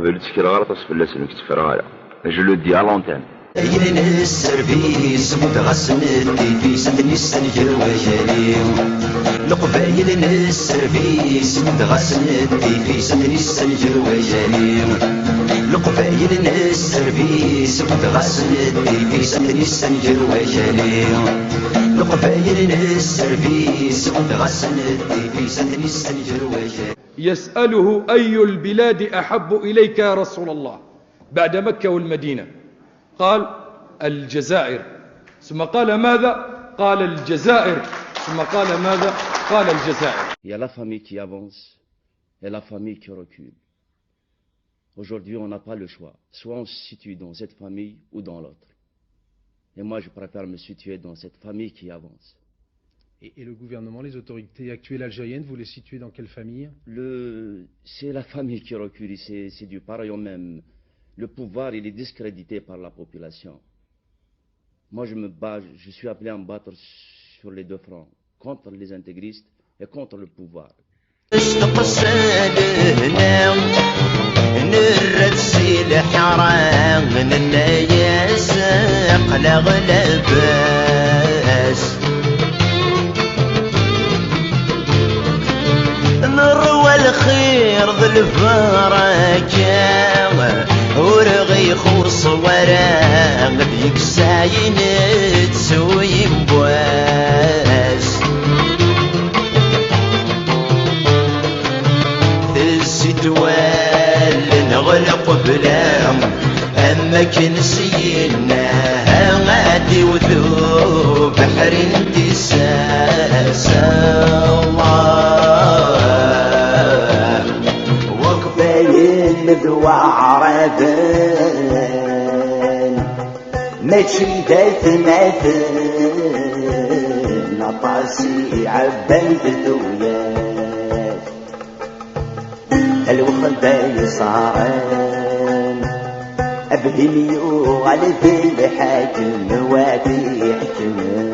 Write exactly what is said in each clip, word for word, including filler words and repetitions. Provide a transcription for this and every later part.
Ur ttekleɣ ara aṭas fell-asen, ur k-tteffreɣ ara. Je le dis à l'antenne. Leqbayel n sserbi, semdeɣ-asen-d ifis, ad ten-issenger wakali. Leqbayel n sserbi, semdeɣ-asen-d ifis, ad ten-issenger wakali. Leqbayel n sserbi, semdeɣ-asen-d ifis, ad ten-issenger wakali. Leqbayel n sserbi, semdeɣ-asen-d ifis, ad ten-issenger wakali. يسأله: أي البلاد أحب إليك يا رسول الله بعد مكة والمدينة؟ قال: الجزائر. ثم قال: ماذا؟ قال: الجزائر. ثم قال: ماذا؟ قال: الجزائر. Il y a la famille qui avance et la famille qui recule. Aujourd'hui, on n'a pas le choix. Soit on se situe dans cette famille ou dans l'autre. Et moi, je préfère me situer dans cette famille qui avance. Et, et le gouvernement, les autorités actuelles algériennes, vous les situez dans quelle famille ? Le, c'est la famille qui recule, c'est, c'est du pareil au même. Le pouvoir, il est discrédité par la population. Moi, je me bats, je suis appelé à me battre sur les deux fronts, contre les intégristes et contre le pouvoir. Steqsan-aɣ, nerra-d si leḥram, nenna-yas aql-aɣ labas. Nerwa lxir d lbaraka, ur ɣ-ixuṣṣ wara, d-yekkes ayen ttu yiwwas. Tezzi-d wallen ɣer lqebla, am akken s yinna ad iwet ubeḥri n tissas. Leqbayel d waɛraben, mačči d atmaten, aṭas i ɛebban d tuyat. Lweqt-a yeṣɛen, abhim yuɣal d lḥakem, wad iḥekmen.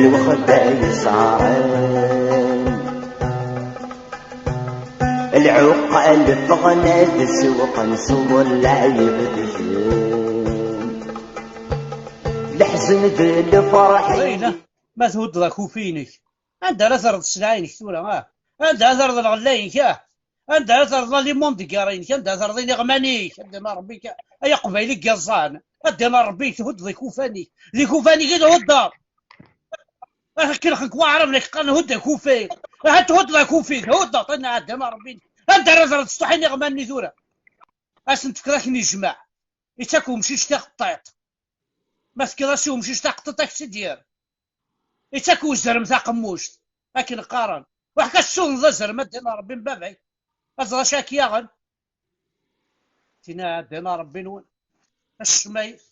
Lweqt-a yeṣɛen, lɛuqqal ffɣen ad sewqen s uḍellaɛ ibedgen. Leḥzen d lferḥ. Ma thuddeḍ akufi-inek, anda ara terreḍ sselɛa-inek tura? Ah, anda ara terreḍ lɣella-inek? Ah, anda ara terreḍ alimun deg iḍ-inek? Anda ara terreḍ iniɣman-ik? A ddin n Ṛebbi-k, ay aqbayli n yiẓẓan, a ddin n Ṛebbi-k, thuddeḍ ikufan-ik, d ikufan-ik i thuddeḍ. Akken xek waɛraben ak qqaren hudd akufi, ahat thuddeḍ akufi, thuddeḍ, a ddin n Ṛebbi, anda ara terreḍ ssuḥ iniɣman-nni tura? Ad sen-tefkeḍ akken yejmeɛ, ittak umcic tiqeṭṭiṭ, ma tefkiḍ-as i umcic taqeṭṭiṭ ad k-tt-id-yerr. Ittak uzrem taqemmuct, akken qqaren. Ruḥ ka tessuneḍ azrem a ddin n Ṛebbi n baba-k, ad ẓreḍ acu ara k-yaɣen. Tina a ddin n Ṛebbi-nwen, a ccmayet.